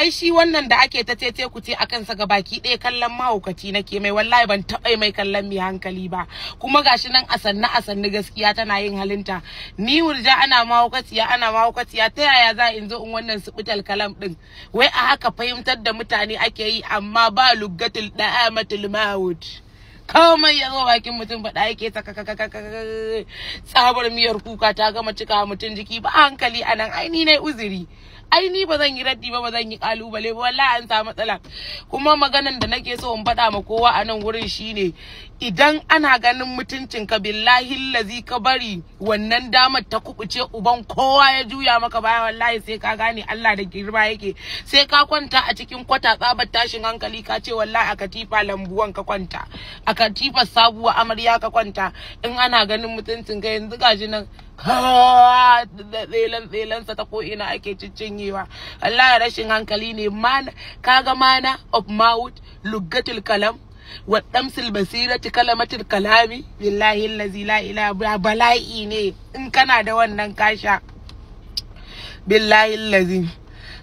Ai shi wannan da ake ta tete ku ce akan sa ga baki ɗaya kallon mahaukaci nake mai, wallahi ban taɓa mai kallon mai hankali ba. Kuma gashi nan a sannu a sannu gaskiya tana yin halinta. Ni wurja ana mahaukaciya ana mahaukaciya, ta yaya za in zo in wannan subutal kalam din? Wai a haka fahimtar da mutane ake yi, amma ba lugatul da'amatul maut. Komai ya zo bakin mutum faɗa yake saka tsabar miyar kuka ta gama cika mutum jiki, ba hankali anan. Ai ni nayi uzuri, ai ni ba zan yi raddi ba, ba zan yi kalubale ba, wallahi an samu matsala. Kuma maganan da nake so in faɗa ma kowa a nan wurin shine, idan ana ganin mutuncin ka, billahi lazi ka bari wannan damar ta kubuce, uban kowa ya juya maka baya, wallahi sai ka gane Allah da girma yake. Sai ka kwanta a cikin kwata tsabar tashin hankali, ka ce wallahi a katifa lambuwan ka kwanta, a katifar sabuwa amarya ka kwanta, in ana ganin mutuncin ka. Yanzu gashi nan tselan tselansa ta ko ina ake ciccinyewa. Allah, rashin hankali ne. Mana kaga mana of mouth lugatul kalam wa damsil basirati kalamatul kalami, billahi allazi la ilaha, bala'i ne in kana da wannan kasha, billahi allazi.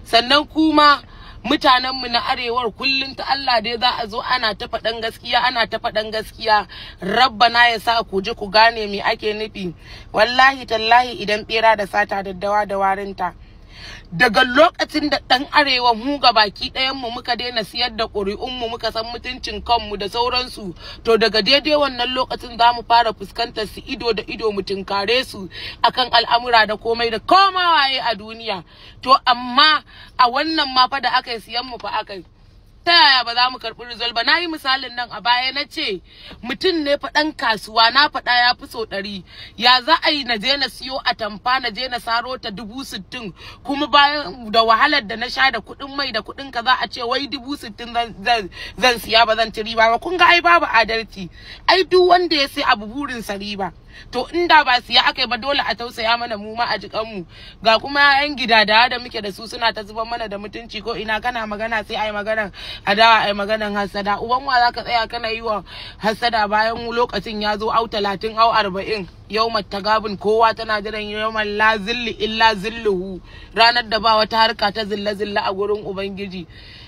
Sannan kuma mutanenmu na arewar kullum ta Allah dai za a zo ana ta faɗan gaskiya, ana ta faɗan gaskiya. Rabbana ya sa ku ji ku gane me ake nufi. Wallahi tallahi idan bera da sata, daddawa da warinta. Daga lokacin da ɗan arewa mu ga baki ɗayan mu muka daina siyar da ƙuri'un mu, muka san mutuncin kanmu da sauransu, to daga daidai wannan lokacin za mu fara fuskantar su ido da ido, mu tunkare su akan al'amura da komai da koma waye a duniya. To amma a wannan ma fa da aka yi siyan mu fa aka yi, ta yaya ba za mu karɓi result ba? Na yi misalin nan a baya, na ce mutum ne fa ɗan kasuwa, na faɗa ya fi sau 100. Ya za a yi na je na siyo atamfa, na je na saro ta 60,000, kuma bayan da wahalar da na sha da kuɗin mai da kuɗin ka, za a ce wai 60,000 zan siya, ba zan ci riba ba? Kun ga ai babu adalci. Ai duk wanda ya sai abu burin sa riba. To inda ba siya aka yi ba, dole a tausaya mana mu ma a jikan mu. Ga kuma 'yan gida da muke da su suna ta zuban mana da mutunci ko ina. Kana magana sai ai magana adawa, ai maganan hasada. Uban wa zaka tsaya kana yi wa hasada bayan lokacin ya zo au 30 au 40? Yawmat tagabun, kowa tana jiran yawmal la zilli illa zilluhu, ranar da ba wata harka ta zilla zilla a gurin ubangiji.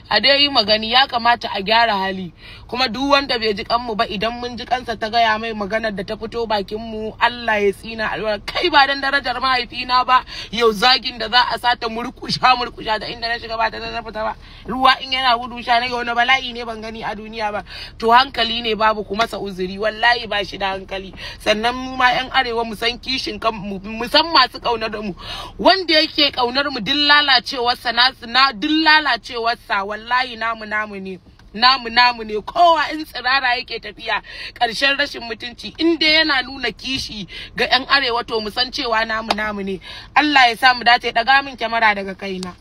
A dai yi magani, ya kamata a gyara hali. Kuma duk wanda bai ji kanmu ba, idan mun ji kansa ta gaya mai maganar da ta fito bakin mu, Allah ya tsina albarka. Kai ba dan darajar mahaifina ba, yau zagin da za a sata murkusha murkusha da inda na shiga ba ta na fita ba. Ruwa in yana gudu sha na, wani bala'i ne ban gani a duniya ba. To hankali ne babu, kuma sa uzuri, wallahi ba shi da hankali. Sannan mu ma yan arewa mu san kishin kan mu, mu san masu kaunar mu. Wanda yake kaunar mu, duk lalacewarsa na duk lalacewarsa, wallahi namu namu ne, namu namu ne. Kowa in tsirara yake tafiya, ƙarshen rashin mutunci, in dai yana nuna kishi ga 'yan arewa, to mu san cewa namu namu ne. Allah ya sa mu dace. Daga min kyamara daga kaina.